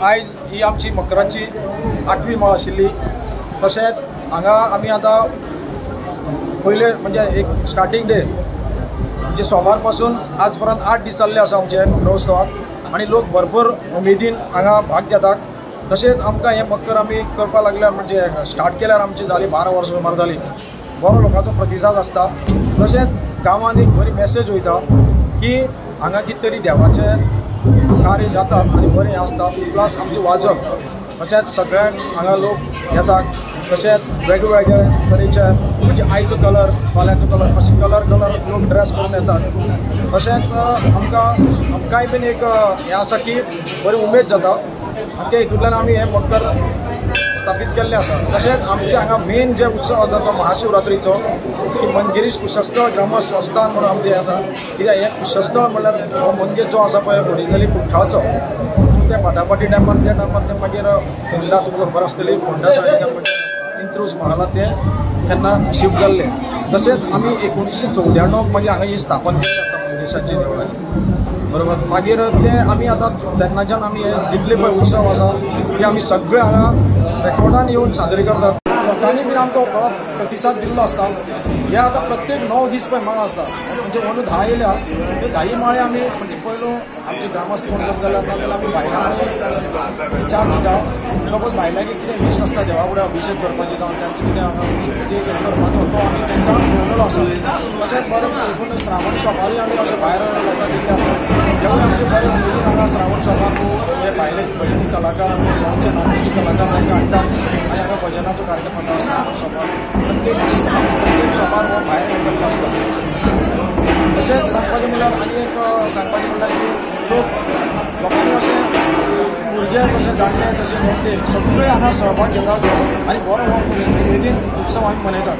आयज ही आमची मकराची 8वी माळ आशिल्ली. तशेंच हांगा आमी आतां पयले म्हणजे एक स्टार्टींग डे म्हणजे सोमार पासून आज पर्यंत 8 दीस जाल्ले आसा आमचे मकरोत्सवाक आनी लोक भरपूर उमेदीन हांगा भाग घेतात. तशेंच आमकां हें मकर आमी करपाक लागल्यार म्हणजे स्टार्ट केल्यार आमची जाली 12 वर्सां सुमार जाली. बरो लोकांचो प्रतिसाद आसता. तशेंच गांवांत एक बरी मॅसेज वयता की हांगा कितें तरी देवाचें कार्य जाता आनी बरें आसता. प्लस आमचें वाजप तशेंच सगळ्यांक हांगा लोक येतात. तशेंच वेगवेगळे तरेचे म्हणजे आयचो कलर फाल्यांचो कलर अशे कलर कलर लोक ड्रेस करून येतात. तशेंच आमकांय बीन एक हें आसा की बरी उमेद जाता आनी त्या हितूंतल्यान आमी हें मकर स्थापीत केल्लें आसा. तशेंच आमचे हांगा मेन जे उत्सव आसा तो महाशिवरात्रीचो की मंगेश कुशस्थळ ग्रामस्थान म्हणून आमचें आसा. कित्याक हें कुशस्थळ म्हणल्यार हो मंगेश जो आसा पळय ओरिजिनली कुठ्ठाळचो ते फाटाफाटी टायमार त्या टायमार ते मागीर फोंडा तुमकां खबर आसतली फोंडा सायडीन इंत्रूज म्हालां ते तेन्ना शिफ्ट जाल्ले. तशेंच आमी 1994 मागीर हांगा ही स्थापन केल्ली आसा मंगेशाची देवळाची बरोबर. मागीर ते आमी आतां तेन्नाच्यान आमी हे जितले पळय उत्सव आसा ते आमी सगळे हांगा रेकॉर्डान येवन सादरी करतात. लोकांनी बीन आमकां बरो प्रतिसाद दिल्लो आसता. हे आतां प्रत्येक 9 दीस पळय माळ आसता म्हणजे अंदू 10 येयल्या ते 10 माळे आमी म्हणजे पयलो आमचे ग्रामस्थ कोण करता जाल्यार ना जाल्यार आमी भायल्यान विचार दिता. सपोज भायल्यांक कितें वीस आसता देवा फुडें अभिशेक करपाची जावं तांचे कितें म्हणजे करपाचो तो आमी तांकां दवरलेलो आसा. तशेंच बरें पूण श्रावण सोमारूय आमी अशें भायर लोकांक दिल्ले आसा. तेवूय आमचे बरे उमेदीन हांगा श्रावण सोमार जे भायले भजनी कलाकार आमी गांवचे नामनेचे कलाकार तांकां हाडटात आनी हांगा भजनाचो कार्यक्रम जाता श्रावण सोमार. प्रत्येक सोमार हो भायर करता आसता. तशेंच सांगपाचें म्हणल्यार आनी एक सांगपाचें म्हणल्यार की लोकांनी अशें भुरगे तशें जाणटे तशें नेण्टे सगळे हांगा सहभाग घेतात आनी बरो हो उमेदीन उत्सव आमी मनयतात.